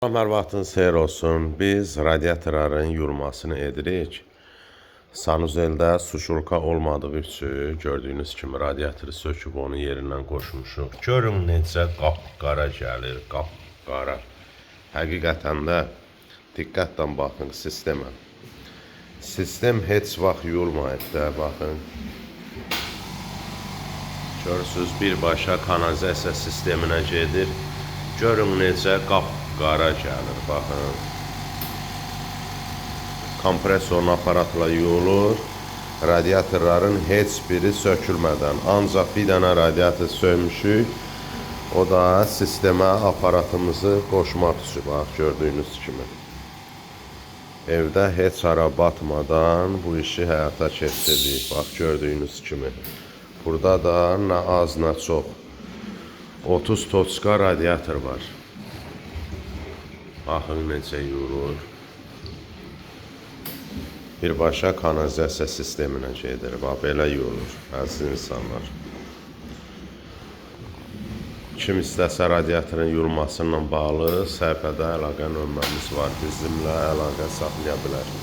Salam, hər vaxtınız xeyir olsun. Biz radiatorların yuyulmasını edirik. Sanuzeldə suşulka olmadığı üçün gördüyünüz kimi radiatoru söküb onun yerindən qoşmuşuq. Görün necə qapqara gəlir, qapqara. Həqiqətən də diqqətlə baxın sistemə. Sistem heç vaxt yuyulmayıb da, baxın. Görürsüz, birbaşa kanalizasiya sisteminə gedir. Görün necə qapqara gəlir, baxın. Kompresorun aparatla yuyulur. Radiatorların heç biri sökülmədən. Ancaq bir dənə radiator söymüşük. O da sistemə aparatımızı qoşmaq üçün, bax gördüyünüz kimi. Evdə heç hara batmadan bu işi həyata keçirdik. Bax gördüyünüz kimi. Burada da nə az, nə çox 30 toçka radiator var. Baxın necə yuyulur. Birbaşa kanalizasiya sisteminə gedir. Bax belə yuyulur, əziz insanlar. Kim istəsə radiatorun yuyulması ilə bağlı səhifədə əlaqə nömrəmiz var. Bizimlə əlaqə saxlaya bilər.